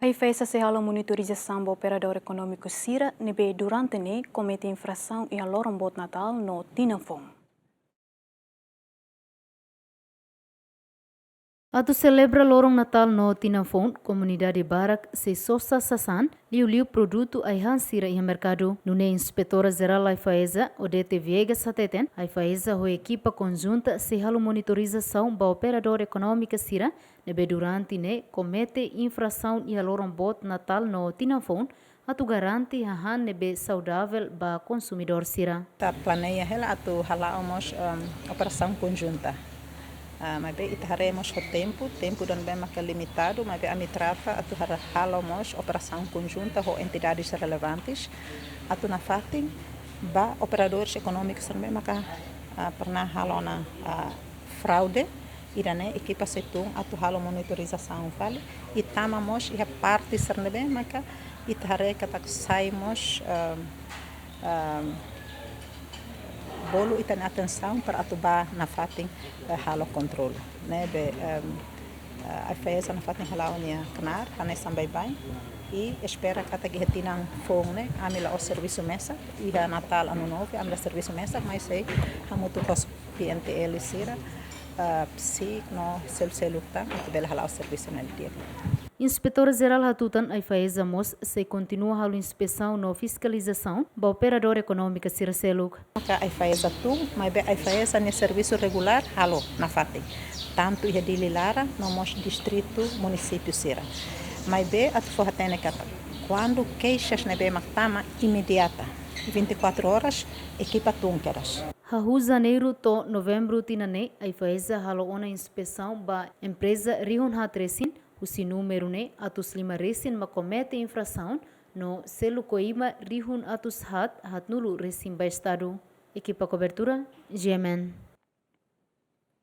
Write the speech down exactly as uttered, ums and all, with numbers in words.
AIFAESA sei halo monitorizasaun ba operadór ekonómiku sira ne'ebé durante ne'e komete infrasaun iha loron boot Natál no tinan foun. Atu selebra loron Natál no tinan foun, komunidade barak sei sosa sasán, liuliu produtu ai-han sira iha merkadu. Nune'e Inspetora Jerál AIFAESA, Odete Viegas hateten, AIFAESA ho ekipa konjunta sei halo monitorizasaun ba operadór ekonómiku sira ne'ebé durante ne'e komete infrasaun iha loron boot Natál no tinan foun, atu garante hahán ne'ebé saudavel ba konsumidór sira. Ita planeia hela atu hala'o mós, em, operasaun konjunta. Ah, maibé ita haree mós ho tempu, tempu ida ne'ebé maka limitadu, maibé ami trata atu hara-, halo mós operasaun konjunta ho entidades relevantes, atu nafatin ba operadores ekonómikus sira ne'ebé maka, ah, pernah halo ona, ah, fraude, ida-ne'e ekipa sei tun atu halo monitorizasaun fali, i tama mós iha parte sira ne'ebé maka ita haree katak sai mós, em, em, bolu ita-nia atensaun para atu bá nafatin, eh, halo kontrolu. Ne'ebé, em, eh, AIFAESA nafatin hala'o nia knaar hanesan baibain, i espera katak iha tinan foun ne'e ami la'ós servisu mesak, iha Natál, Ano Novo ami la servisu mesak, maibé sei hamutuk ho PNTL sira, ah, PCIC no selu-seluk tan, atu bele hala'o servisu ne'e di'ak. Inspetora Jerál hatutan AIFAESA mós sei kontinua halo inspesaun no fiskalizasaun ba operadór ekonómiku sira seluk. Maka AIFAESA tun, maibé AIFAESA nia servisu regulár halo nafatin, tantu iha Dili laran no mós distritu, munisípiu sira. Maibé atu fó-hatene katak kuandu keixas ne'ebé mak tama, imediata, vinte e quatro horas, ekipa tun kedas. Hahú Janeiru to'o Novembru tinan ne'e, AIFAESA halo ona inspesaun ba empreza rihun haat resin, husi númeru ne'e atus lima resin mak komete infrasaun, no selu koima rihun atus haat haatnulu resin ba Estadu. Ekipa kobertura, GMN.